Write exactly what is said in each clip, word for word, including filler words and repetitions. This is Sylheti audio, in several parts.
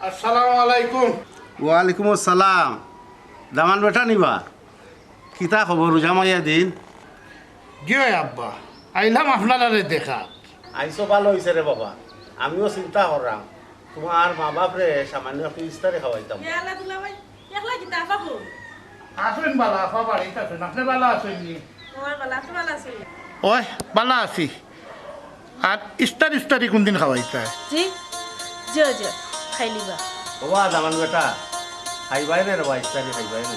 আসসালামু আলাইকুম। ওয়ালাইকুম আসসালাম। দামান বেটা নিবা? কিতা খবর, রোজা মাইয়া দিন? জি অয় আব্বা, আইলাম আপনারারে দেখা। আইছো, ভালা অইছে রে বাবা। আমিও চিন্তা কররাম, তুমার মা-বাফরে সামান্য একটু ইফতারি খাওয়াইতাম। ইয়া আল্লাহ দুলাভাই, একলা কিতা আফা কই? আছইন ভালা, আফা বাড়িত আছইন। আপনে ভালা আছইন নি? অয় ভালা, আপনে ভালা আছইন? অয়, ভালা আছি। আর ইফতারি, ইফতারি কুনদিন খাওয়াইতায়? জি, জি, জি, খাইলিবা। ওবা দামান বেটা, খাইবায় নে রে বা, ইফতারি খাইবায় নে।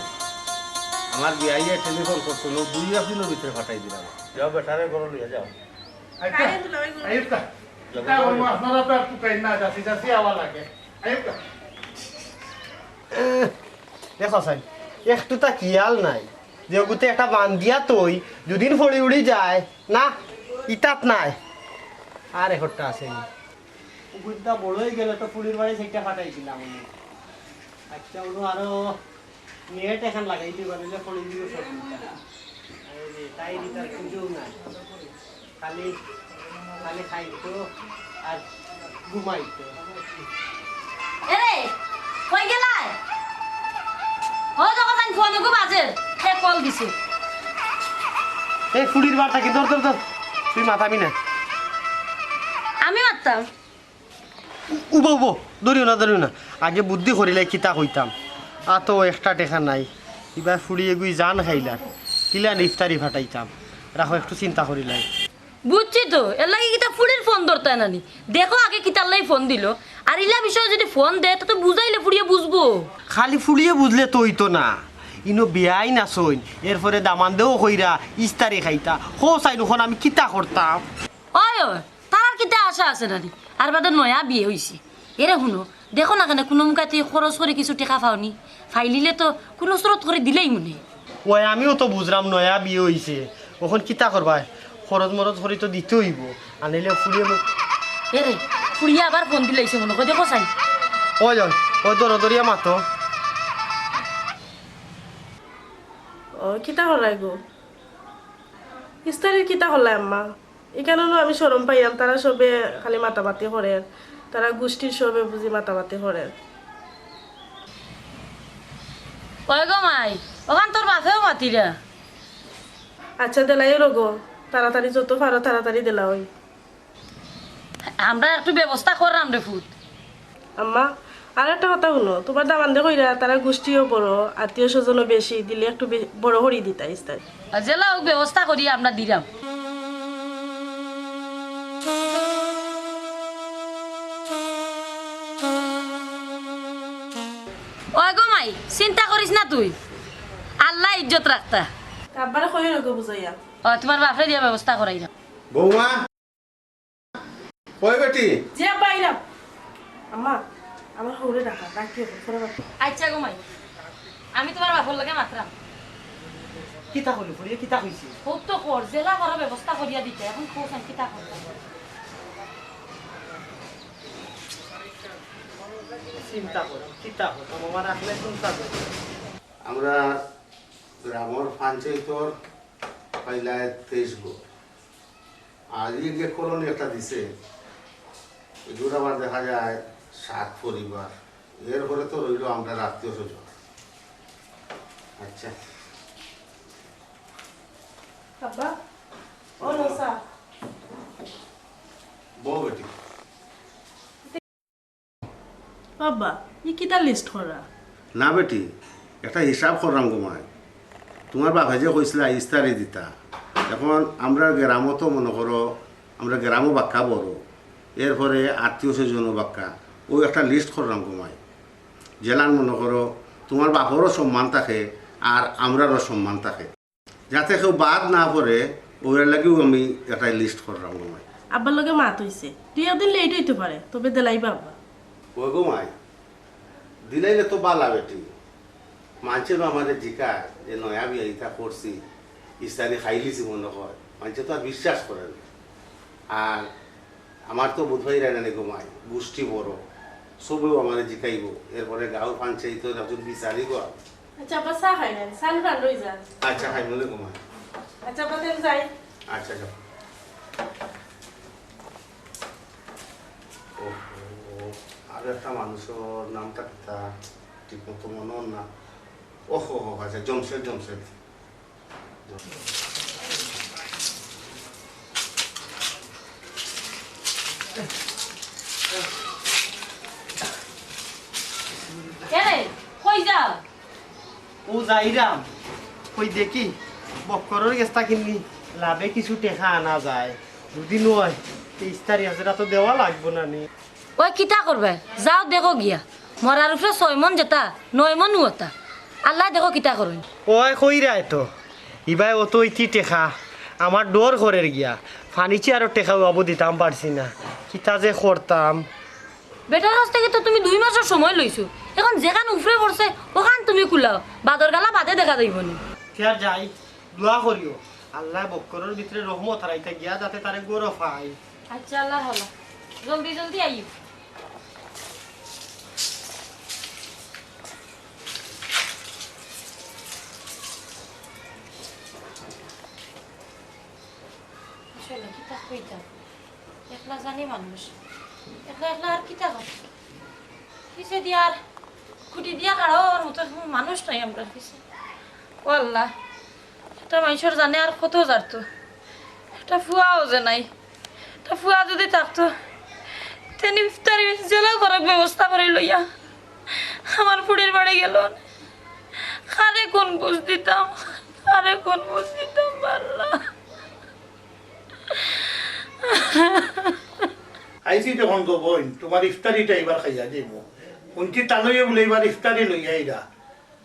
আমার বিয়াইয়ে টেলিফোন করছিল, দুই এক দিনর ভিতরে ফাটাই দিলাম। যাও বেটারে ঘরো লইয়া যাও। আইচ্ছা, খাইন দুলাভাই, ঘুরো। আইচ্ছা। যাও, কিতা করমু, আপনারা তো আর তুকাইন না, যাচি যাচি আওয়া লাগে। আইচ্ছা। দেখো সাইন, একটু তা খিয়াল নাই। যে গুতে একটা বান্ধিয়া থই, দুদিন ফড়ি উড়ি যায়, না, ইতাত নাই। আর একটা আছে নি। পুকুরটা বড় অই গেলে তো ফুড়ির বাড়ি সেইটা ফাটাই দিলাম আমি। আচ্ছা, ওনো আরো নেট এখান লাগাই দিবা, নাইলে ফড়ি দিব সব। আরে রে, তাই দিতার সুযোগ নাই। খালি, খালি খাইতো আর ঘুমাইতো। এরে, কই গেলায়? ও যখন আমি ফোন গো বাজে, হে কল দিছে। এই ফুড়ির বারটা কি? ধর, ধর, ধর। তুই মাতাবি না। আমি মারতাম। উ-, উবো, উবো। ধরিও না, ধরিও না। আগে বুদ্ধি করিলাই কিতা কইতাম। আতো একটা টেকা নাই। ইবার ফুড়ি এগুই জান খাইলার। কিলান ইফতারি ফাটাইতাম। রাখো, একটু চিন্তা করিলাই। বুঝছি তো, এর লাগি কিতা ফুড়ির ফোন ধরতায় না নি? দেখো আগে কিতার লাগি ফোন দিল। আর ইলা বিষয়ে যদি ফোন দেয়, তে তো বুঝাইলে ফুড়িয়ে বুঝবো। খালি ফুড়িয়ে বুঝলে তো অইতো না। ইনো বিয়াইন আছইন, এরপরে দামান্দেও কইরা ইস্তারি খাইতা। হো চাইন, অখন আমি কিতা করতাম? ওই, ওই, তার আর কিতা আশা আছে না নি? আর বাদে নয়া বিয়া অইছে। এরে হুনো, দেখো না কেনে, কুনু মুখাতে খরচ করি কিছু টেকা পাও নি? পাইলিলে তো কুনু সুরত করি দিলাইমু নে। ওই, আমিও তো বুঝরাম নয়া বিয়া অইছে, অখন কিতা করবায়? খরচ মরচ করি তো দিতে অইবো, আনিলে ফুড়িয়ে মু- এরে, ফুড়িয়ে আবার ফোন দিলাইছে মনো কয়, দেখো চাইন। ওই, ওই, ওই, ধরো, ধরিয়া মাতো। ও, কিতা কররায় গো? ইস্তারির কিতা করলায় আম্মা? ইখানো আমি শরম পাইয়াম, তারা সবে খালি মাতামাতি করের, তারা গুষ্টির সবে বুঝি মাতামাতি করের। ওই গো মাই, অখান তোর বাপেও মাতিরা। আচ্ছা, দিলাইও রগো, তাড়াতাড়ি যত পারো তাড়াতাড়ি দিলাও। আমরা একটু ব্যবস্থা কররাম রে ফুত। আম্মা, আর একটা কথা হুনো, তুমার দামান্দে কইরা, তারা গুষ্টিও বড়, আত্মীয় স্বজনও বেশি, দিলে একটু বে-, বড় করি দিতা ইস্তারি। আর যেলা অউক ব্যবস্থা করি আমরা দিরাম। ওই গো মাই, চিন্তা করিস না তুই, আল্লায় ইজ্জত রাখতা। আব্বারে কইও না গো বুঝাইয়া। ও, তুমার বাপরে দিয়া ব্যবস্থা করাইরাম। বৌমা, কই বেটি? জি আব্বা, আইরাম। আম্মা, আমার হউরে ডাকা, ডাকিও, পরে ডাকিও। আচ্ছা গো মাই, আমি তুমার বাপর লগে মাতরাম। কিতা কইলো ফুড়িয়ে, কিতা কইছে? খুব তো কর, যেলা পারো ব্যবস্থা করিয়া দিতে, অখন কও চাইন কিতা করতাম। চিন্তা করি, কিতা করতাম, আমার আসলে চিন্তা করি। আমরা গ্রামর পঞ্চায়েতর পাইলায় তেইশ গো। আর এই যে কলোনি একটা দিছে, এগুর আবার দেখা যায় সাত পরিবার। এরপরে তো রইলো আমরার আত্মীয় স্বজন। আচ্ছা। আব্বা, ও নসা। বউ বেটি। বাবা, ই কিতা লিস্ট করা? না বেটি, একটা হিসাব কররাম গো মাই। তুমার বাপে যে কইছিলা ইস্তারি দিতা, অখন আমরার গ্রামো তো মনো করো, আমরার গ্রামও বাক্কা বড়, এরপরে আত্মীয় স্বজনও বাক্কা, অউ একটা লিস্ট কররাম গো মাই। যেলান মনো করো, তুমার বাপরও সম্মান থাকে আর আমরারও সম্মান থাকে। যাতে কেউ বাদ না পড়ে, অউর লাগিও আমি একটা লিস্ট কররাম গো মাই। আব্বার লগে মাত অইছে, দুই একদিন লেট অইতে পারে, তবে দিলাইবা আব্বা। ও গো মাই, দিলাইলে তো বালা বেটি। মানষে তো আমারে জিকায় যে নয়া বিয়া ইতা করছি, ইস্তারি খাইলিছি মনো কয়, মানষে তো আর বিশ্বাস করে না। আর আমার তো বুধ ভাই রায়না গো মাই, গুষ্টি বড়, সবেউ আমারে জিকাইবো। এরপরে গাঁওর পঞ্চায়েতর একজন বিচারি গো। আচ্ছা, আব্বা চা খাইলাইন, চা ঠান্ডা অই যার। আচ্ছা, খাইমু নে গো মাই। আচ্ছা, আব্বা, তে যাই। আচ্ছা, যাও। ওহো, আর একটা মানুষর নামটা কিতা ঠিক মতো মনে অর না। ওহো হো, আচ্ছা, জমশেদ, জমশেদ। এরে, কই যাও? অউ যাইরাম, কই দেখি, বক্করর গেছ থাকি নি লাভে কিছু টেকা আনা যায়। দুদিন অয়, তেইশ তারিখ আছে, ইটা তো দেওয়া লাগবো না নি। ওই কিতা করবে? যাও দেখো গিয়া, মরার উপরে ছয় মন যেটা, নয় মন অটা। আল্লায় দেখো কিতা করইন। ওই কইরায় তো, ইবায় অত ইতি টেকা, আমার ডর করের গিয়া। ফার্নিচারর টেকাও আবো দিতাম পারছি না, কিতা যে করতাম। বেটার কাছ থাকি তো তুমি দুই মাসর সময় লইছো, এখন যেখান উপরে পড়ছে, ওখান তুমি কুলাও, বাদর গালা বাদে দেখা যাইবো নি। তে আর যাই, দোয়া করিও, আল্লায় বক্করর ভিতরে রহমত হারাইতা গিয়া যাতে তারে গরো পাই। আচ্ছা, আল্লাহর হাওলা, জলদি জলদি আইও। আসলে কিতা কইতাম, একলা জানি মানুষ, একলা একলা আর কিতা কর, পিছে দিয়া আর খুঁটি দিয়া খাড়া অওয়ার মতো মানুষ নাই আমরার পিছে। ও আল্লাহ, একটা মাইনষর জানে আর কত জারতো, একটা ফুয়াও যে নাই। তা ফুয়া যদি থাকতো, তেন ইফতারি যেলা করার ব্যবস্থা করি লইয়া আমার ফুড়ির বাড়ি গেল। কারে কোন বুঝ দিতাম, কারে কোন বুঝ দিতাম, আল্লাহ। আইছি যখন গো বইন, তুমার ইফতারিটা ইবার খাইয়া যাইমু। হুনছি তালইয়ে বুলে ইবার ইফতারি লইয়া আইরা।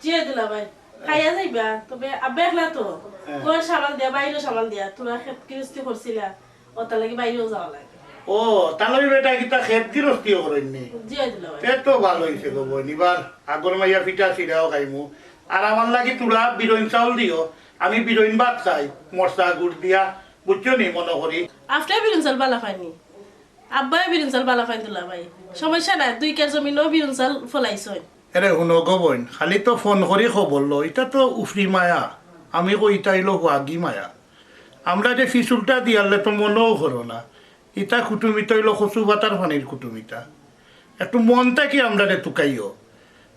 জি দুলাভাই, খাইয়া যাইবা, তবে আব্বা একলা তো, হ্যাঁ। ঘর সামাল দিয়া, বাইরেও সামাল দিয়া, তোরা খেত গিরস্তি করছিলা, অতার লাগি বাইরেও যাওয়া লাগে। ও, তালই বেটা কিতা খেত গিরস্তিও করইন নি? জি দুলাভাই। তে তো ভালা অইছে গো বইন, ইবার আগর মাইয়া পিঠা চিড়াও খাইমু। আর আমার লাগি তুরা বিরইন চাউল দিও, আমি বিরইন ভাত খাই, মরচা গুড় দিয়া, বুঝছো নি মনো করি। আপনে বিরইন চাউল ভালা পাইন নি? আব্বায় বিরইন চাউল ভালা পাইন দুলাভাই। সমস্যা নাই, দুই কের জমিনও বিরইন চাউল ফলাইছইন। এরে হুনো গো বইন, খালি তো ফোন করি খবর লও, ইটা তো উফরি মায়া। আমি কই ইটা অইলো হুয়াগি মায়া। আমরা যে ফিসুলটা দিয়ারলে তো মনেও করো না। ইটা কুটুমিতা অইলো কচু পাতার পানির কুটুমিতা। একটু মন থাকি আমরারে তুকাইও।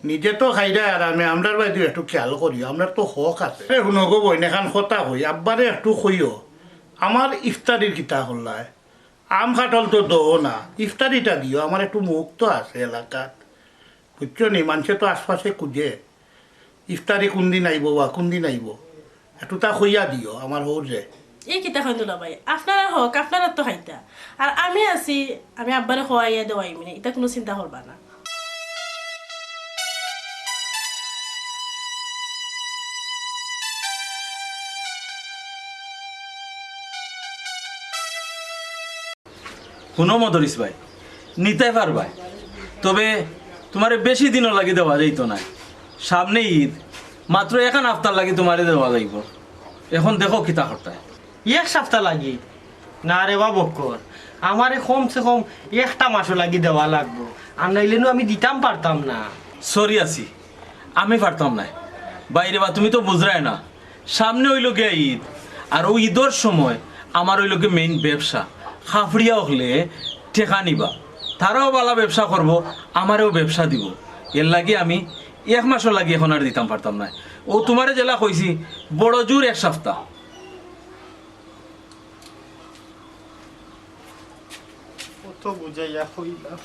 নিজে তো খাইরায় আরামে, আমরার বায়দি একটু খেয়াল করিও, আমরার তো হক আছে। এরে হুনো গো বইন, এখান কথা কই, আব্বারে একটু কইও, আমার ইফতারির কিতা করলায়? আম কাঠল তো দো না, ইফতারিটা দিও, আমার একটু মুখ তো আছে এলাকাত, বুঝছো নি? মানষে তো আশপাশে খুঁজে, ইফতারি কুনদিন আইবো বা কুনদিন আইবো, একটু তা কইয়া দিও আমার হউরে। ই কিতা কইন দুলাভাই, আপনারার হক, আপনারার তো খাইতা, আর আমি আছি, আমি আব্বারে খওয়াইয়া দেওয়াইমু নে, ইতা কুনু চিন্তা করবা না। হুনো মদরিছ ভাই, নিতায় পারবায়, তবে তুমারে বেশি দিনর লাগি দেওয়া যাইতো নায়। সামনে ইদ, মাত্র এখান হাফতার লাগি তুমারে দেওয়া যাইবো। এখন দেখো কিতা করতায়। এক সাপ্তা লাগি? না রে বা বক্কর, আমারে কমসে কম একটা মাসর লাগি দেওয়া লাগবো, আর নাইলে নু আমি দিতাম পারতাম না। Sorry আছি, আমি পারতাম নায়। ভাইরে বা, তুমি তো বুঝরায় না, সামনে অইলো গিয়া ইদ, আর অউ ইদর সময় আমার অইলো গিয়া main ব্যবসা। কাপড়িয়া অকলে টেকা নিবা, তারাও ভালা ব্যবসা করবো, আমারেও ব্যবসা দিবো। এরলাগি আমি এক মাসর লাগি এখন আর দিতাম পারতাম নায়। অউ তুমারে যেলা কইছি, বড় জোর এক সাপ্তা। কত বুঝাইয়া কইলাম।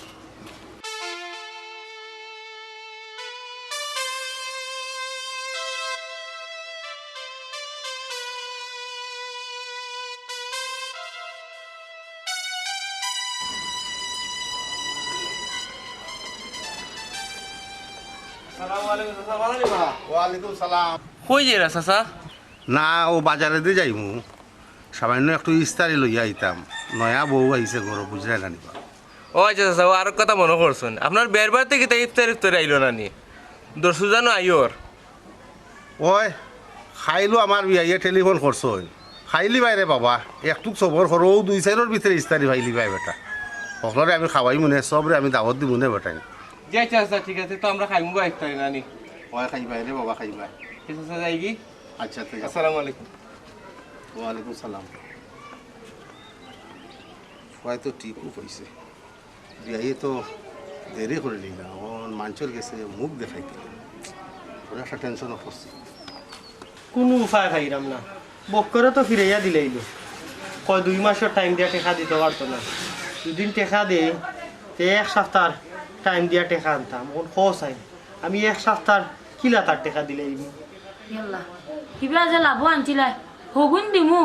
আসসালামু আলাইকুম, চাচা, ভালা নি বা? ওয়ালাইকুম সালাম। কই যাইরা চাচা? না, অউ বাজারেদি যাইমু, সামাইন্য একটু ইস্তারি লইয়া আইতাম। নয়া বউ আইছে ঘরো, বুঝরায় না নি বা? ও আচ্ছা চাচা, অউ আরক কথা মনো করছইন, আপনার বিয়ার বাড়িত কিতা ইফতার ইফতারি আইলো না নি? দরসুজানো আইওর। ওই, কাইলও আমার বিয়াইয়ে টেলিফোন করছইন। কাইলি বাইরে বাবা, একটুক সবর করো, অউ দুই চাইরর ভিতরে ইস্তারি পাইলিবায় বেটা। হকলরে আমি খাওয়াইমু নে, সবরে আমি দাওয়াত দিমু নে বেটাইন। জি আচ্ছা, আচ্ছা, ঠিক আছে, তে আমরা খাইমু বা ইফতারি না নি? ওই খাইবায় রে বাবা, খাইবায়। ঠিক আছে, যাইগি? আচ্ছা, ঠিক আছে। আসসালামু আলাইকুম। ওয়ালাইকুম সালাম। ওই তো ঠিকউ কইছে। বিয়াইয়ে তো দেরি করিলি না, অখন মানষর গেছে মুখ দেখাইতে। ওরা একটা টেনশনও করছে। কুনু উপায় পাইরাম না। বক্করে তো ফিরাইয়া দিলাইলো। কয় দুই মাসর টাইম দিয়া টেকা দিতো পারতো না। দুদিন টেকা দেয়, তে এক সাপ্তার টাইম দিয়া টেকা আনতাম। অখন কও চাই, আমি এক সাপ্তার কিলা তার টেকা দিলাইমু? ইয়াল্লা, ইবা যে লাভো আনছিলায়, হগুন দিমু।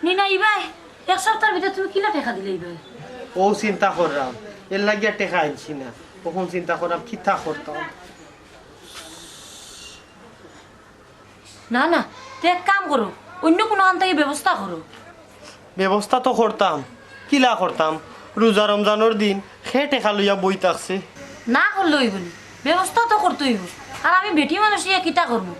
নি না ইবায়, এক সাপ্তার ভিতরে তুমি কিলা টেকা দিলাইবায়? অউ চিন্তা কররাম, এরলাগি আর টেকা আনছি না। অখন চিন্তা কররাম, কিতা করতাম। না, না, তে এক কাম করো, অইন্য কুনুখান থাকি ব্যবস্থা করো। ব্যবস্থা তো করতাম, কিলা করতাম? রোজা রমজানর দিন কে টেকা লইয়া বই থাকছে? না করলে অইবো নি, ব্যবস্থা তো করতে অইবো। আর আমি বেটি মানুষ ইয়া কিতা করমু?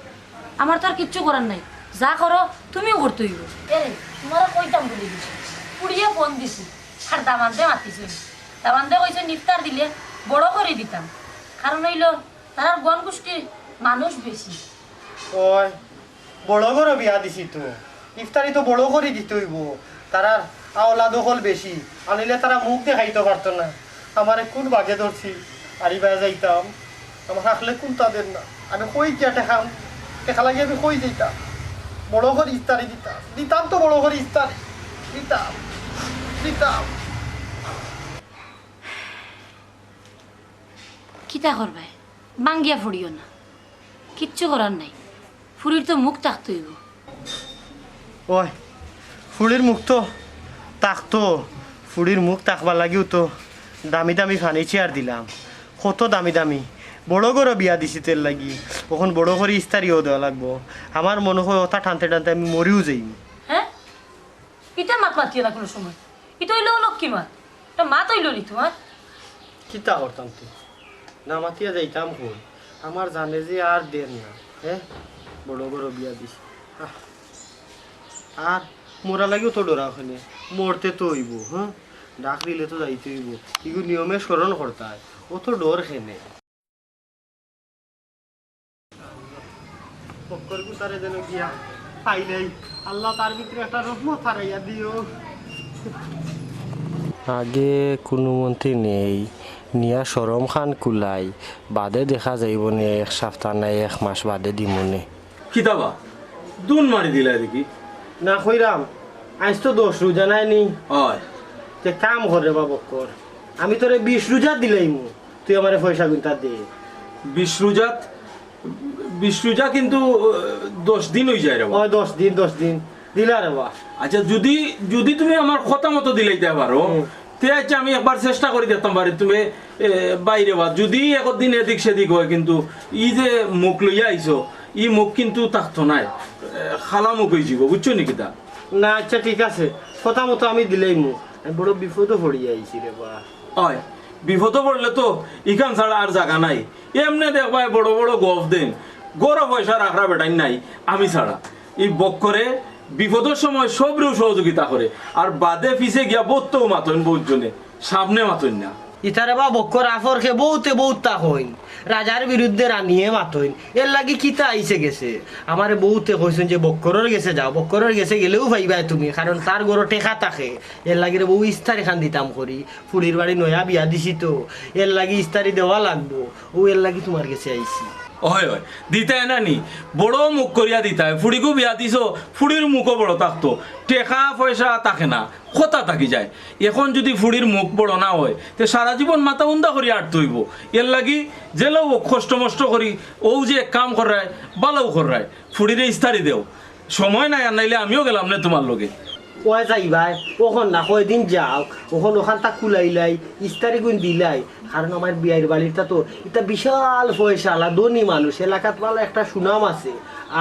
আমার তো আর কিচ্ছু করার নাই, যা করো তুমিউ করতে অইবো। এরে, তুমারে কইতাম ভুলি গেছি, ফুড়িয়ে ফোন দিছে, আর দামান্দে মাতিছে। দামান্দে কইছে ইফতার দিলে বড় করি দিতাম, কারণ অইলো তারার গণ গোষ্ঠীর মানুষ বেশি। ওই, বড় ঘরো বিয়া দিছি তো, ইফতারি তো বড় করি দিতে অইবো। তারার আওলাদ অকল বেশি, আনিলে তারা মুখ দেখাইতো পারতো না। আমারে কুন বাগে ধরছি, আর ইবায় যাইতাম, আমার হাকলে কুনতা দের না। আমি কই গিয়া টেকা, টেকা লাগি আমি কই যাইতাম? বড় করি ইফতারি দিতাম, দিতাম তো বড় করি ইফতারি, দিতাম, দিতাম। কিতা করবায়? ভাঙ্গিয়া পড়িও না, কিচ্ছু করার নাই। ফুড়ির তো মুখ থাকতে অইবো। ওই, ফুড়ির মুখ তো থাকতো, ফুড়ির মুখ থাকবার লাগিউ তো দামি দামি ফার্নিচার দিলাম, কত দামি দামি। বড় ঘরো বিয়া দিছি তো এরলাগি, অখন বড় করি ইস্তারিও দেওয়া লাগবো। আমার মনো অয় অতা টানতে টানতে আমি মরিউ যাইমু। হ্যাঁ? ইতা মাত মাতিও না কুনু সময়। ইতা অইলো অলক্ষী মাত। ইতা মাত অইলো নি তুমার? কিতা করতাম তে? না মাতিয়া যাইতাম কই? আমার জানে যে আর দের না। হ্যাঁ? বড় ঘরো বিয়া দিছি। আহ। আর মরার লাগিউ তো ডরাও কেনে। মরতে তো অইবো, হ্যাঁ? ডাক দিলে তো যাইতে অইবো। ইগু নিয়মে স্মরণ করতায়। অত ডর কেনে? বক্কর গুতারে যেন গিয়া পাইলাই। আল্লাহ, তার ভিতরে একটা রহমত হারাইয়া দিও। আগে কুনু মন্ত্রী নেই, নিয়া শরম খান কুলাই, বাদে দেখা যাইবো নে, এক সাপ্তা নাই এক মাস বাদে দিমু নে। কিতা বা? দুন মারি দিলা দেখি। না কইরাম, আইজ তো দশ রোজা নায় নি? অয়। তে কাম কর রে বা বক্কর, আমি তোরে বিশ রোজা দিলাইমু, তুই আমারে পয়সা গুনতা দে। বিশ রোজাত, বিশ রোজা কিন্তু, আহ, দশ দিন অইযায় রে বা। অয়, দশ দিন, দশ দিন। দিলা রে বা। আচ্ছা, যুদি, যুদি তুমি আমার কথা মতো দিলাইতায় পারো, হুম। তে আচ্ছা, আমি একবার চেষ্টা করি দেখতাম পারি, তুমি, এ, বাইরে বা, যুদি একদিন এদিক সেদিক অয়, কিন্তু ই যে মুখ লইয়া আইছো, ই মুখ কিন্তু থাকতো নায়, এ, খালা মুখ অইযিবো, বুঝছো নি কিতা? না, আচ্ছা, ঠিক আছে, কথা মতো আমি দিলাইমু। আমি বড় বিপদো পড়িয়া আইছি রে বা। অয়, বিপদো পড়লে তো ইখান ছাড়া আর জাগা নাই। এমনে দেখবায় বড় বড় গফ দেইন, ঘরো পয়সা রাখরা বেটাইন নাই, আমি ছাড়া। ই বক্করে বিপদর সময় সবরেউ সহযোগিতা করে, আর বাদে পিছে গিয়া বউততেউ মাতইন বউত জনে, সামনে মাতইন না। ইতারে বা বক্কর আফরকে বউতে বউততা কইন, রাজার বিরুদ্ধে রানিয়ে মাতইন, এরলাগি কিতা আইছে গেছে? আমারে বউতে কইছইন যে বক্করর গেছে যাও, বক্করর গেছে গেলেউ পাইবায় তুমি, কারণ তার ঘরো টেকা থাকে। এরলাগি রে বউ ইস্তারি খান দিতাম করি, ফুড়ির বাড়ি নয়া বিয়া দিছি তো, এরলাগি ইস্তারি দেওয়া লাগবো, অউ এরলাগি তুমার গেছে আইছি। অয়, অয়, দিতায় না নি? বড় মুখ করিয়া দিতায়, ফুড়িগু বিয়া দিছো, ফুড়ির মুখও বড় থাকতো, টেকা পয়সা থাকে না, কথা থাকি যায়। এখন যুদি ফুড়ির মুখ বড় না অয়, তে সারা জীবন মাথা উন্দা করিয়া আটতে অইবো। এরলাগি যেলাউ অউক কষ্ট মষ্ট করি, অউ যে এক কাম কররায়, ভালাউ কররায়, ফুড়িরে ইস্তারি দেও। সময় নাই, আর নাইলে আমিও গেলাম নে তুমার লগে। অয় যাইবায়, অখন না, কয়দিন যাউক, অখন অখানতা কুলাইলাই, ইস্তারিগুন দিলাই, কারণ আমার বিয়াইর বাড়িরতা তো ইতা বিশাল পয়সাআলা, ধনী মানুষ, এলাকাত ভালা একটা সুনাম আছে।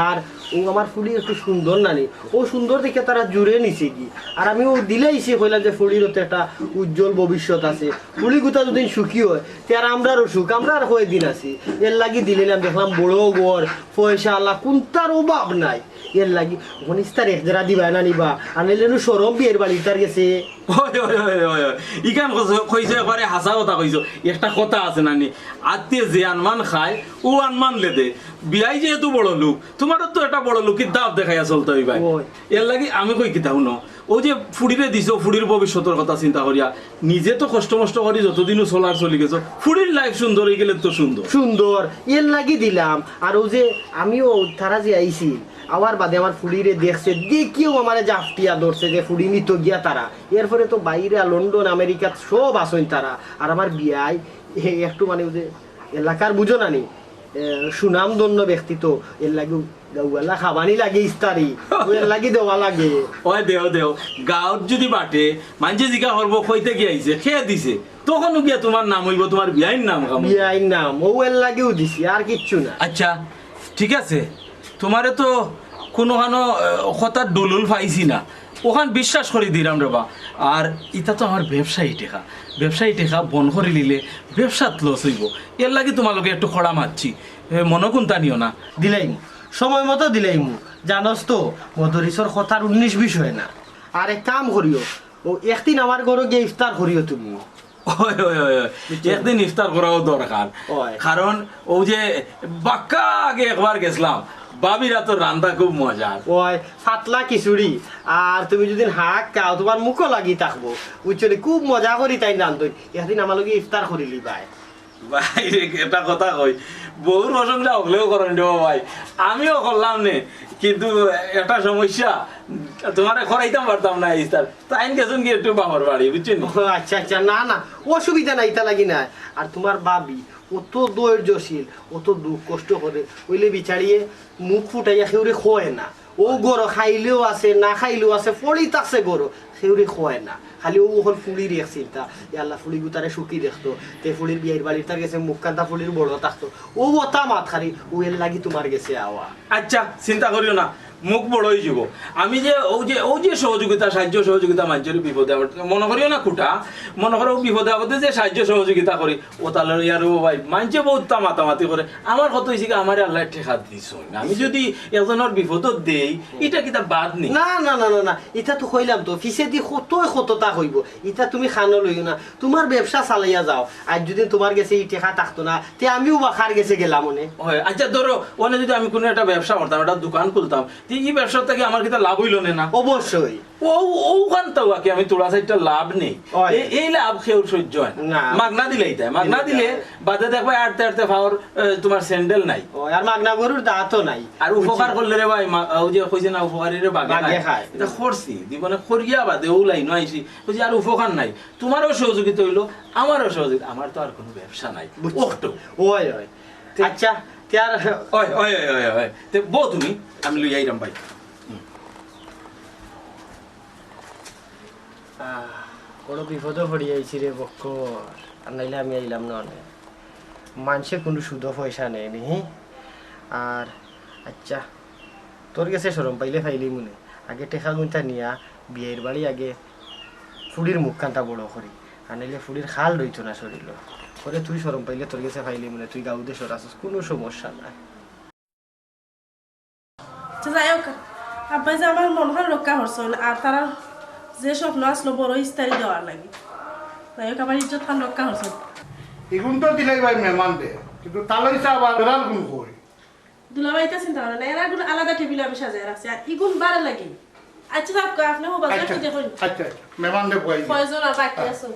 আর অউ আমার ফুড়ি একটু সুন্দর নানি, অউ সুন্দর দেখিয়া তারা জুরে নিছে গি। আর আমি অউ দিলাইছি, কইলাম যে ফুড়ির তো একটা উজ্জ্বল ভবিষ্যৎ আছে, ফুড়ি গুতা যুদি সুখী অয়, তে আর আমরারও সুখ, আমরা আর কয়দিন আছি। এরলাগি দিলাইলাম, দেখলাম বড় ঘর, পয়সাআলা, কুন্তার অভাব নাই। এরলাগি অখন ইস্তারি এক জেরা দিবায় না নি বা, আর নাইলে নু শরম বিয়াইর বাড়ির তার গেছে। অয়, অয়, অয়, অয়, অয়। ইখান কইছো, কইছো একবারে হাছা কথা কইছো। একটা কথা আছে না নি, আত্তিয়ে যে আনমান খায়, অউ আনমান লেদে। বিয়াই যেহেতু বড় লোক, তুমারও তো একটা বড় লোকির দাব দেখাইয়া চলতে অইবায়। অয়। এরলাগি আমি কই কিতা হুনো, অউ যে ফুড়িরে দিছো, ফুড়ির ভবিষ্যতর কথা চিন্তা করিয়া, নিজে তো কষ্ট মষ্ট করি যতদিনও চলার চলি গেছো, ফুড়ির life সুন্দর অইগেলে তো সুন্দর। সুন্দর, এর লাগি দিলাম। আর অউ যে আমিও তারা যে আইছিল, আওয়ার বাদে আমার ফুড়িরে দেখছে, দেখিয়াউ আমারে জাপটিয়া ধরছে যে ফুড়ি নিতো গিয়া তারা। এরপরে তো বাইরা লন্ডন, আমেরিকাত সব আছইন তারা। আর আমার বিয়াই এ-, একটু মানে অউ যে এলাকার বুঝো না নি, এ, সুনামধন্য ব্যক্তিত্ব, এর লাগি গাউআলা খাবানি লাগে ইস্তারি, অউ এর লাগি দেওয়া লাগে। ওই দেও, দেও, গাউত যুদি বাটে, মানষে জিকা করবো, কইতে গিয়া আইছে, কে দিছে? তখন গিয়া তুমার নাম অইবো, তুমার বিয়াইর নাম কাম অইবো। বিয়াইর নাম, অউ এর লাগিউ দিছি, আর কিচ্ছু না। আচ্ছা, ঠিক আছে, তুমারে তো কুনুখানো, আহ, কথার দলিল পাইছি না, অখান বিশ্বাস করি দিরাম রেবা। আর ইতা তো আমার ব্যবসায়ী টেকা, ব্যবসায়ী টেকা বন্ধ করি দিলে ব্যবসাত loss অইবো, এর লাগি তুমার লগে একটু খড়া মারছি, এ, মনো কুন্তা নিও না। দিলাইমু, সময় মতো দিলাইমু। জানোস তো, মদরিসর কথার উনিশ বিশ অয় না। আর এক কাম করিও, অউ একদিন আমার ঘরো গিয়া ইফতার করিও তুমি। ওই, ওই, ওই, ওই। বুঝছো? একদিন ইফতার করাও দরকার। ওই। কারণ অউ যে বাক্কা আগে একবার গেছলাম, ভাবির আতর রান্দা খুব মজার। ওই, পাতলা খিচুড়ি, আর তুমি যুদি হাক খাও, তুমার মুখো লাগি থাকবো। বুঝছো নি? খুব মজা করি তাইন রান্ধইন। একদিন আমার লগে ইফতার করিলিবায়। ভাই রে, একটা কথা কই, বউর প্রশংসা হকলেউ করইন রে ভাই, আমিও করলাম নে, কিন্তু একটা সমস্যা, তুমারে করাইতাম পারতাম না ইফতার। তাইন গেছইন গি একটু বাপর বাড়ি, বুঝছো নি? ও আচ্ছা, আচ্ছা, না, না, অসুবিধা নাই, ইতা লাগি নায়। আর তুমার ভাবি অত ধৈর্যশীল, অত দুঃখ কষ্ট করে, অইলে বিচারিয়ে মুখ ফুটাইয়া কেউরে কয় না। অউ ঘরো খাইলেও আছে, না খাইলেও আছে, পড়ি থাকছে ঘরো, কেউরে কয় না। খালি অউ অকল ফুড়ির এক চিন্তা, ইয়া আল্লাহ, ফুড়িগুতারে সুখী দেখতো, তে ফুড়ির বিয়াইর বাড়ির তার গেছে মুখ কান্তা ফুড়ির বড় থাকতো। অউ অতা মাত খালি, অউ এর লাগি তুমার গেছে আওয়া। আচ্ছা, চিন্তা করিও না, মুখ বড় অইযিবো। আমি যে অউ যে, অউ যে সহযোগিতা, সাহায্য সহযোগিতা মানষর বিপদে আপদে, মনো করিও না কুটা, মনো করো অউ বিপদে আপদে যে সাহায্য সহযোগিতা করি, অতা লইয়া রে ভাই, মানষে বউত মাতামাতি করে। আমার কথা অইছে কি, আমারে আল্লায় টেকা দিছইন। আমি যুদি একজনর বিপদো দেই, ইটা কিতা বাদ নি? না, না, না, না, না। ইটা তো কইলাম তো, পিছেদি কতয় কততা কইবো। ইটা তুমি কানো লইও না। তুমার ব্যবসা চালাইয়া যাও। আইজ যুদি তুমার গেছে ই টেকা থাকতো না, তে আমিও বা কার গেছে গেলাম অনে। অয়, আচ্ছা ধরো, অনে যুদি আমি কুনু একটা ব্যবসা করতাম, একটা দোকান খুলতাম, তে ই ব্যবসা থাকি আমার কিতা লাভ অইলো নে না? অবশ্যই। অউ, অউখান তো বাকি আমি থুড়া চাইরটা লাভ নেই। অয়। এই, এই লাভ কেউর সইজ্য অয় না। না। মাগনা দিলাইতায়, মাগনা দিলে বাদে দেখবায় আটতে আটতে পাওর, এ, তুমার স্যান্ডেল নাই। অয়, আর মাগনা গরুর দাঁতও নাই। আর উপকার করলে রে ভাই, মা-, অউ যে কইছে না, উপকারীরে বাঘে বাঘে খায়। খায়। ইটা করছি, জীবনে করিয়া বাদে অউ লাইনো আইছি। কইছি আর উপকার নাই। তুমারও সহযোগিতা অইলো, আমারও সহযোগিতা, আমার তো আর কুনু ব্যবসা নাই। বুঝছি। অয়, অয়। তে আচ্ছা, তে আর অয়, অয়, অয়, অয়, অয়। তে বও তুমি, আমি লইয়া আইরাম ভাই। হুম। আহ, বড় বিপদো পড়ি আইছি রে বক্কর, আর নাইলে আমি আইলাম না অনে। মানষে কুনু সুদো পয়সা নেয় নি, হি? আর আচ্ছা, তোর গেছে শরম পাইলে পাইলিমু নে। আগে টেকা গুনতা নিয়া বিয়াইর বাড়ি আগে ফুড়ির মুখ কান্তা বড় করি, আর নাইলে ফুড়ির খাল রইতো না শরীলো। পরে তুই শরম পাইলে তোর গেছে পাইলিমু নে, তুই গাউ দেশর আছস, কুনু সমস্যা নাই। আচ্ছা, যাই হোক, আব্বায় যে আমার মনখান রক্ষা করছইন, আর তারার যে স্বপ্ন আছলো বড় ইস্তারি দেওয়ার লাগি, যাই হোক, আমার ইজ্জতখান রক্ষা করছইন। ইগুন তো দিলাই ভাই মেহমানরে, কিন্তু তালই চা আবার বেড়াল গুন কই? দুলাভাই, ইতা চিন্তা করো না, এরা গুন আলাদা টেবিলে আমি সাজায় রাখছি, আর ইগুন বাড়া লাগি। আচ্ছা, যাক, আপনে ও বাজার আচ্ছা, খুঁজে কইন। আচ্ছা, আচ্ছা, মেহমানরে বই। কয়জন আর বাকি আছো?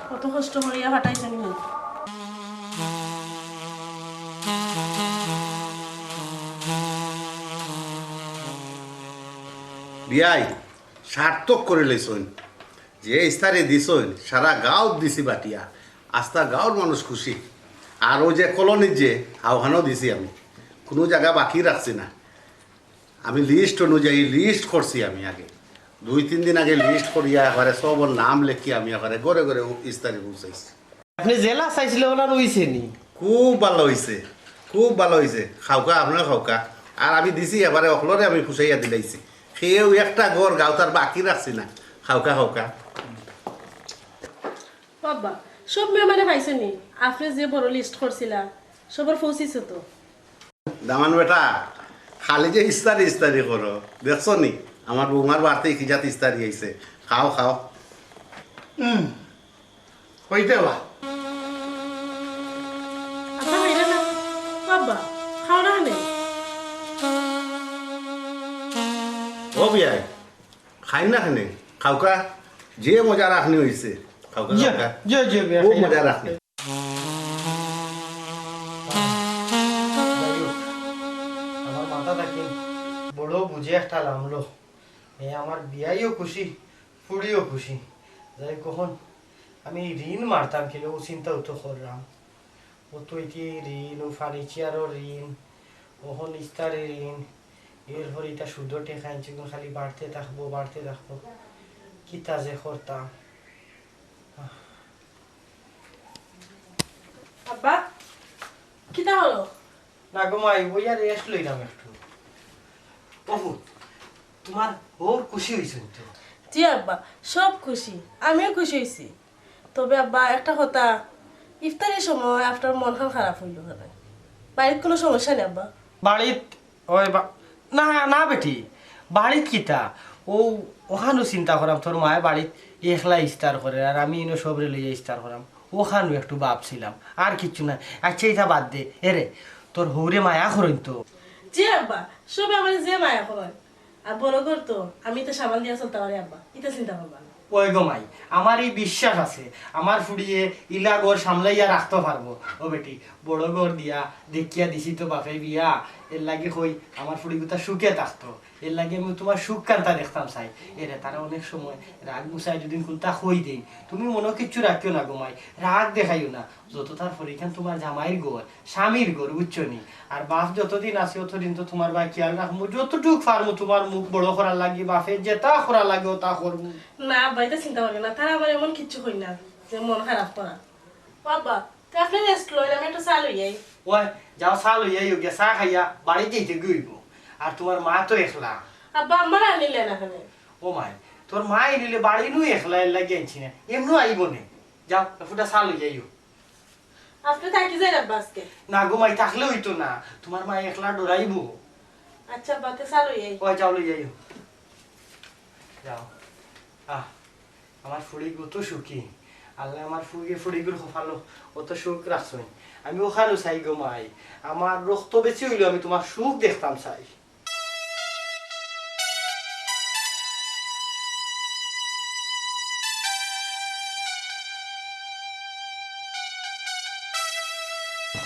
কত কষ্ট করিয়া ফাটাইছেন নি। বিয়াই, সার্থক করি লইছইন। যে ইস্তারি দিছইন, সারা গাঁওত দিছি বাটিয়া। আস্তা গাঁওর মানুষ খুশি। আর অউ যে কলোনির যে, হাওখানও দিছি আমি। কুনু জাগা বাকি রাখছি না। আমি list অনুযায়ী list করছি আমি আগে। দুই তিন দিন আগে list করিয়া একবারে সবর নাম লেখি আমি একবারে ঘরে ঘরে ইস্তারি পৌঁছাইছি। আপনে যেলা চাইছিলা অলা অইছে নি? খুব ভালা অইছে, খুব ভালা অইছে। খাউক্কা, আপনারা খাউক্কা। আর আমি দিছি একবারে অকলরে আমি পুষাইয়া দিলাইছি। কেউ একটা ঘর গাঁওত আর বাকি রাখছি না। খাউক্কা, খাউক্কা। বাবা, সব মেহমানে পাইছে নি? আপনে যে বড় list করছিলা, সবর পৌঁছিছে তো? দামান বেটা, খালি যে ইস্তারি ইস্তারি করো, দেখছো নি? আমার বৌমার বাড়িতে কি জাত ইস্তারি আইছে। খাও, খাও। হুম, হইতে বা। আচ্ছা, হইলে না। বাবা, খাও না নে। ও বিয়াই, খাইন না কেনে? খাউক্কা, যে মজা রাখনি অইছে। খাউক্কা, জি, খাউক্কা। জি, জি, ভাই, খুব খাই না। মজা রাখনি। যাই হোক, আমার মাথা থাকি বড় বুঝে একটা লামলো। এ আমার বিয়াইও খুশি, ফুড়িও খুশি। যাই হোক, অখন আমি ঋণ মারতাম কিলা, অউ চিন্তাও তো কররাম। অউ তো ইতি ঋণ, অউ ফার্নিচারর ঋণ, অখন ইস্তারির ঋণ, এরপরে ইতা সুদর টেকা আনছি, খালি বাড়তে থাকবো, বাড়তে থাকবো। কিতা যে করতাম। আব্বা, কিতা হলো? না গো মাই, অউ আর rest লইলাম একটু। ও ফুত, তুমার হউর খুশি অইছইন তো? জি আব্বা, সব খুশি, আমিও খুশি অইছি। তবে আব্বা, একটা কথা, ইফতারির সময় আপনার মন খান খারাপ অইলো কেনে? বাড়িত কুনু সমস্যা নি আব্বা? বাড়িত, ওই বা-, না, না বেটি, বাড়িত কিতা? অউ, অখানউ চিন্তা করাম, তোর মায়ে বাড়িত একলা ইস্তার করে, আর আমি ইনো সবরে লইয়া ইস্তার করাম, অখানউ একটু ভাবছিলাম, আর কিচ্ছু না। আচ্ছা, ইতা বাদ দে, এরে, তোর হউরে মায়া করইন তো? জি আব্বা, সবে আমারে যে মায়া করইন। আর বড় ঘর তো, আমি তো সামাল দিয়া চলতাম পারি আব্বা, ইতা চিন্তা করবা না। ওই গো মাই, আমার ই বিশ্বাস আছে, আমার ফুড়িয়ে ইলা ঘর সামলাইয়া রাখতো পারবো। ও বেটি, বড় ঘর দিয়া দেখিয়া দিছি তো বাপে বিয়া, এরলাগি কই আমার ফুড়িগুতা সুখে থাকতো, এরলাগি আমি তুমার সুখ কান্তা দেখতাম চাই। এরে তারা অনেক সময় রাগ গুছায় যদি কুনতা কই দেইন, তুমি মনো কিচ্ছু রাখিও না গো মাই, রাগ দেখাইও না। যত তার পরে ইখান তুমার জামাইর ঘর, স্বামীর ঘর, বুঝছো নি? আর বাপ যতদিন আছে, অতদিন তো তুমার বায় খিয়াল রাখমু, যতটুক পারমু তুমার মুখ বড় করার লাগি, বাপে যেতা করার লাগি, অতা করমু। না আব্বা, ইতা চিন্তা করিও না, তারা আমার এমন কিচ্ছু কইন না যে মন খারাপ করা। ও আব্বা, তে আপনে rest লইন, আমি একটু চা লই আই। ওই, যাও চা লই আইও গিয়া, চা খাইয়া বাড়িত যাইতে গি অইবো। আর তুমার মা তো একলা। আব্বা, আমারে আনিলে না কেনে? ও মাই, তোর মা আইলে বাড়িত নু একলা, এরলাগি আনছি না, এমনেউ আইবো নে। যাও, ফুটা চা লই আইও। আপনে থাকি যাইন আব্বা আজকে? না গো মাই, থাকলে অইতো না, তুমার মা একলা ডরাইবো। আচ্ছা আব্বা, তে চা লই আই। ওই যাও, লই আইও। যাও। আহ, আমার ফুড়িগু তো সুখী। আল্লায় আমার ফুড়ি, ফুড়িগুর কপালো অত সুখ রাখছইন। আমি অখানউ চাই গো মাই। আমার রক্ত বেশি অইলেও আমি তুমার সুখ দেখতাম চাই।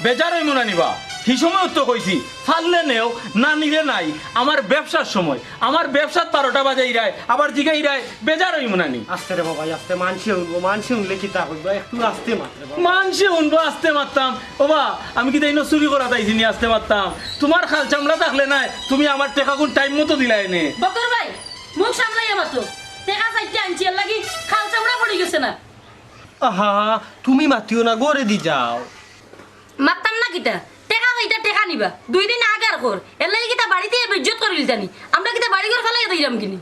বেজার অইমু না নি বা? হি সময়উ তো কইছি, পারলে নেও, না নিলে নাই। আমার ব্যবসার সময়, আমার ব্যবসাত বারোটা বাজাইরায়, আবার জিগাইরায়, বেজার অইমু না নি? আস্তে রে বাবা, আস্তে, মানষে হুনবো, মানষে হুনলে কিতা কইবো, একটু আস্তে মাত রে বাবা। মানষে হুনবো, আস্তে মাততাম। ও বা, আমি কিতা ইনো চুরি করাত আইছি নি আস্তে মাততাম? তুমার খাল চামড়া থাকলে নায়, তুমি আমার টেকা কুন time মতো দিলায় নে। বকর ভাই, মুখ সামলাইয়া মাতো। টেকা চাইরটা আনছি, এরলাগি খাল চামড়া পড়ি গেছে না। আহা, তুমি মাতিও না, ঘরে দি যাও। মাততাম না কিতা? টেকা কইতা টেকা নিবা। দুই দিন আগার ঘর। এরলাগি কিতা বাড়িত বেইজ্জত করিলিতায় নি? আমরা কিতা বাড়ি ঘর ফালাইয়া দিরাম কিনি?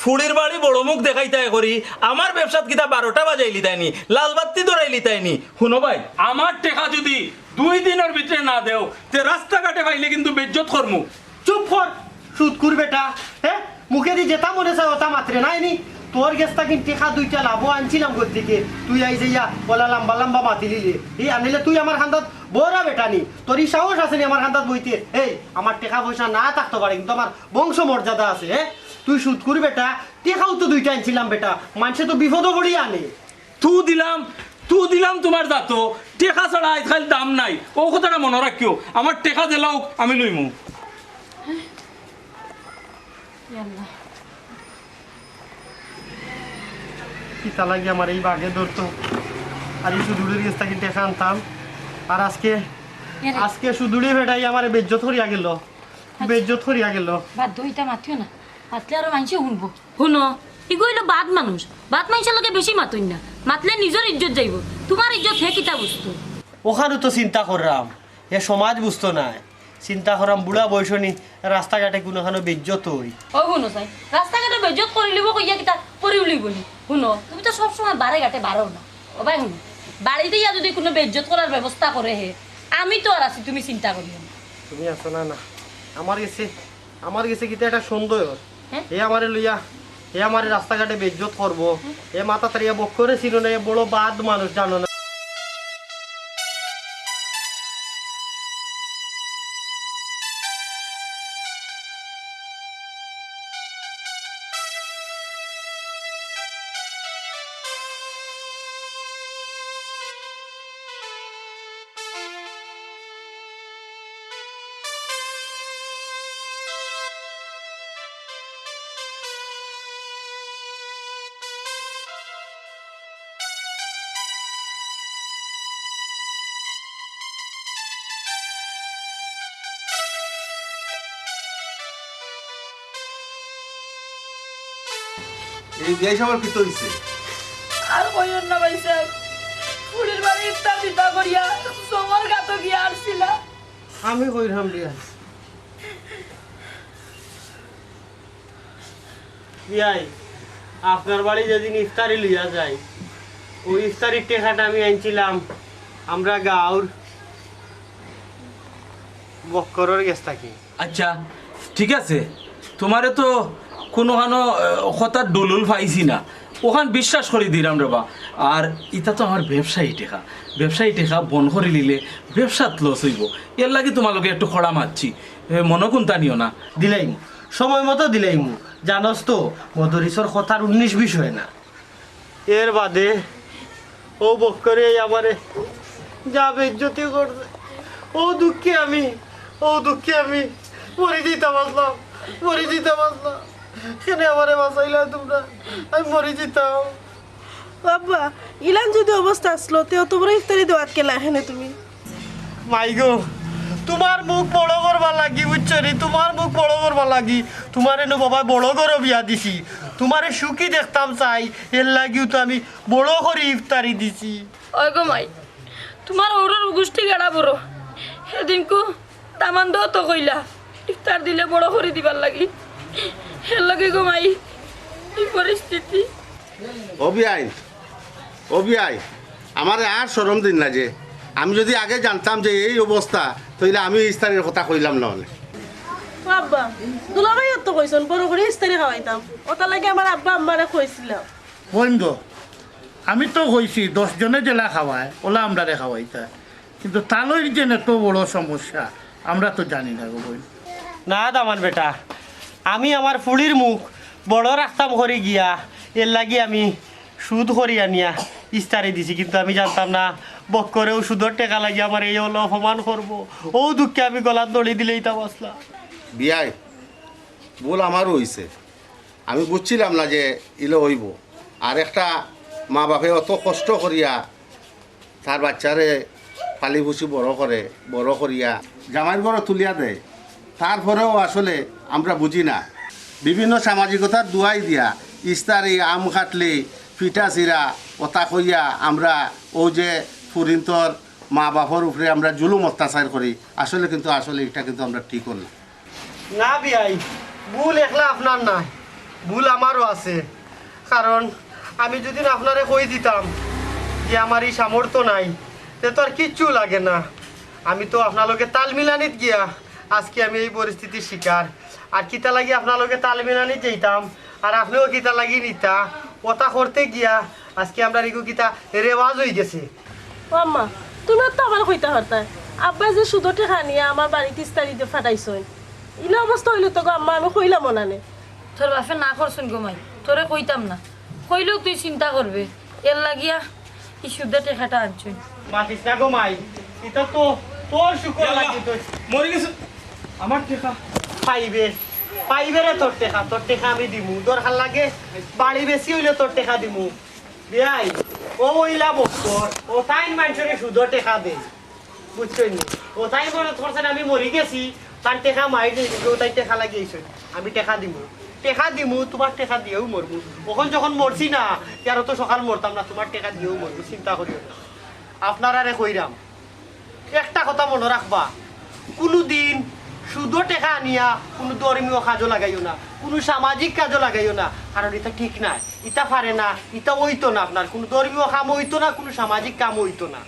ফুড়ির বাড়ি বড় মুখ দেখাইতায় করি, আমার ব্যবসাত কিতা বারোটা বাজাইলিতায় নি? লাল বাত্তি ধরাইলিতায় নি? হুনো ভাই, আমার টেকা যুদি দুই দিনর ভিতরে না দেও, তে রাস্তাঘাটে পাইলে কিন্তু বেইজ্জত করমু। চুপ কর, সুদখুর বেটা, হে? মুখেদি যেতা মনে চায় অতা মাতরে নায় নি? তোর গেছ থাকি টেকা দুইটা লাভো আনছিলাম গতিকে, তুই আইজ ইয়া অলা লাম্বা লাম্বা মাতিলিলে। ই আনিলে তুই আমার কান্দাত বওরা বেটা নি? তোর ই সাহস আছে নি আমার কান্দাত বইতে? এই, আমার টেকা পয়সা না থাকতো পারে, কিন্তু আমার বংশ মর্যাদা আছে, হে? তুই সুদখুর বেটা, টেকাও তো দুইটা আনছিলাম বেটা, মানষে তো বিপদো পড়িয়া আনে। তু দিলাম, তু দিলাম তুমার জাতো, টেকা ছাড়া আইজকাইল দাম নাই। অউ কথাটা মনো রাখিও, আমার টেকা যেলা অউক, আমি লইমু। ইয়া আল্লাহ। কিতা লাগি আমারে ই বাগে ধরতো? আর ই সুদখুরর গেছ থাকি টেকা আনতাম। আর আজকে, এরে। আজকে সুদখুরে বেটায় আমারে বেইজ্জত করিয়া গেলো। আচ্ছা। বেইজ্জত করিয়া গেলো। বাদ দেও, ইতা মাতিও না। মাতলে আরো মানষে হুনবো। হুনো, ইগু অইলো বাদ মানুষ। বাদ মানষর লগে বেশি মাতইন না। মাতলে নিজর ইজ্জত যাইবো। তুমার ইজ্জত হে কিতা বুঝতো? অখানউ তো চিন্তা কররাম। হে সমাজ বুঝতো নায়। চিন্তা কররাম বুড়া বয়সো নি রাস্তাঘাটে কুনুখানো বেইজ্জত অই। ও হুনো চাই, রাস্তাঘাটে বেইজ্জত করিলিবো কইয়া কিতা করিলিবো নি? হুনো, তুমি তো সব সময় বারে ঘাটে বারও না। ও ভাই হুনো, বাড়িত ইয়া যুদি কুনু বেইজ্জত করার ব্যবস্থা করে হে, আমি তো আর আছি, তুমি চিন্তা করিও না। তুমি আছো না, না। আমার গেছে, আমার গেছে কিতা একটা সন্দেহ। হ্যাঁ? হে আমারে লইয়া, হে আমারে রাস্তাঘাটে বেইজ্জত করবো। হ্যাঁ? হে মাথা তারিয়া বক্করে চিনো না, হে বড় বাদ মানুষ জানো না। এই বিয়াই সাবর কিতা অইছে? আর কইন না ভাই সাব, ফুড়ির বাড়ি ইফতার দিতা করিয়া জঙ্গল ঘাটো গিয়া আটছিলা। আমি কইরাম বিয়াই। বিয়াই, আপনার বাড়ি যেদিন ইফতারি লইয়া যাই, অউ ইফতারির টেকাটা আমি আনছিলাম আমরা গাঁওর বক্করর গেছ থাকি। আচ্ছা, ঠিক আছে, তুমারে তো কুনুখানো, আহ, কথার ডুলুল পাইছি না, অখান বিশ্বাস করি দিরাম রে বা। আর ইতা তো আমার ব্যবসায়ী টেকা, ব্যবসায়ী টেকা বন্ধ করি দিলে ব্যবসাত লস অইবো, এরলাগি তুমার লগে একটু খড়া মারছি, এ, মনো কুন্তা নিও না। দিলাইমু, সময় মতো দিলাইমু। জানোস তো, মদরিসর কথার উনিশ বিশ অয় না। এর বাদে অউ বক্করে আমারে যা বেইজ্জতি করছে, অউ দুঃখে আমি, অউ দুঃখে আমি মরি যাইতাম আছলাম, মরি যাইতাম আছলাম। কেনে আমারে বাঁচাইলা তুমরা? আমি মরি যাইতাম। আব্বা, ইলান যুদি অবস্থা আছলো, তে অত বড় ইফতারি দেওয়াত কেলা হেনে তুমি? মাই গো, তুমার মুখ বড় করবার লাগি, বুঝছো নি? তুমার মুখ বড় করবার লাগি তুমারে নু বাবায় বড় ঘরো বিয়া দিছি। তুমারে সুখী দেখতাম চাই, এরলাগিউ তো আমি বড় করি ইফতারি দিছি। ওই গো মাই, তুমার অউরর গুষ্টি গাড়া বড়। হেদিনকু দামান্দও তো কইলা ইফতার দিলে বড় করি দিবার লাগি। এরলাগি গো মাই, ই পরিস্থিতি। ও বিয়াই, ও বিয়াই, আমারে আর শরম দিন না যে। আমি যুদি আগে জানতাম যে এই অবস্থা, তাইলে আমি ইফতারির কথা কইলাম না অনে। ও আব্বা, দুলাভাইয়ে তো কইছইন বড় করি ইফতারি খাওয়াইতাম, অতার লাগি আমার আব্বা আম্মারে কইছিলাম। বইন গো, আমি তো কইছি দশ জনে যেলা খাওয়ায়, অলা আমরারে খাওয়াইতা। কিন্তু তালইর যে এত বড় সমস্যা, আমরা তো জানি না গো বইন। না দামান বেটা, আমি আমার ফুড়ির মুখ বড় রাখতাম করি গিয়া, এরলাগি আমি সুদ করি আনিয়া ইফতারি দিছি, কিন্তু আমি জানতাম না বক্করেও সুদর টেকা লাগি আমারে এই অলা অপমান করবো। অউ দুঃখে আমি গলাত দড়ি দিলাইতাম আছলাম। বিয়াই, ভুল আমারও অইছে, আমি বুঝছিলাম না যে ইলা অইবো। আর একটা মা বাপে অত কষ্ট করিয়া তার বাইচ্চারে পালি পুষি বড় করে, বড় করিয়া জামাইর ঘরো তুলিয়া দেয়, তারপরেও আসলে আমরা বুঝি না। বিভিন্ন সামাজিকতার দুয়াই দিয়া ইফতারি, আম কাটলি, পিঠা চিরা, অতা কইয়া আমরা অউ যে ফুরিন্তর মা বাপর উপরে আমরা জুলুম অত্যাচার করি, আসলে কিন্তু, আসলে ইটা কিন্তু আমরার ঠিক অর না। না বিয়াই, ভুল একলা আপনার নায়, ভুল আমারও আছে। কারণ আমি যুদি আপনারে কই দিতাম যে আমার ই সামর্থ্য নাই, তে তো আর কিচ্ছু লাগে না। আমি তো আপনার লগে তাল মিলানিত গিয়া আজকে আমি এই পরিস্থিতির শিকার। আর কিতা লাগি আপনার লগে তাল মিলানিত যাইতাম, আর আপনেও কিতা লাগি নিতা, অতা করতে গিয়া আজকে আমরার ইগু কিতা রেওয়াজ অইগেছে। ও আম্মা, তুমি তো আমারে কইতা পারতায়, আব্বায় যে সুদর টেকা নিয়া আমার বাড়িত ইফতারিত ফাটাইছইন। ইলা অবস্থা অইলে তো গো আম্মা, আমি কইলামও না নে। তোর বাপে না করছইন গো মাই, তোরে কইতাম না। কইলেও তুই চিন্তা করবে, এরলাগিয়া ই সুদর টেকাটা আনছইন। মাতিস না গো মাই, ইতা তো তোর শুকর লাগি তো। মরি গেছে আমার টেকা। পাইবে, পাইবে রে তোর টেকা, তোর টেকা আমি দিমু। দরকার লাগে বাড়ি বেচি অইলে তোর টেকা দিমু। বিয়াই, অউ অইলা বক্কর, অউ তাইন মানষরে সুদর টেকা দেইন। বুঝছইন নি? অউ তাইন মনো করছইন আমি মরি গেছি, তান টেকা মাইর নেই, অউ তাইন টেকা লাগি আইছইন। আমি টেকা দিমু, টেকা দিমু, তুমার টেকা দিয়াউ মরমু। অখন যখন মরছি না, তে আর অত সকাল মরতাম না, তুমার টেকা দিয়াউ মরমু, চিন্তা করিও না। আপনারারে কইরাম, একটা কথা মনো রাখবা, কুনুদিন সুদর টেকা আনিয়া কুনু ধর্মীয় কাজো লাগাইও না, কুনু সামাজিক কাজো লাগাইও না, কারণ ইতা ঠিক নায়, ইতা পারে না, ইতা অইতো না, আপনার কুনু ধর্মীয় কামও অইতো না, কুনু সামাজিক কামও অইতো না।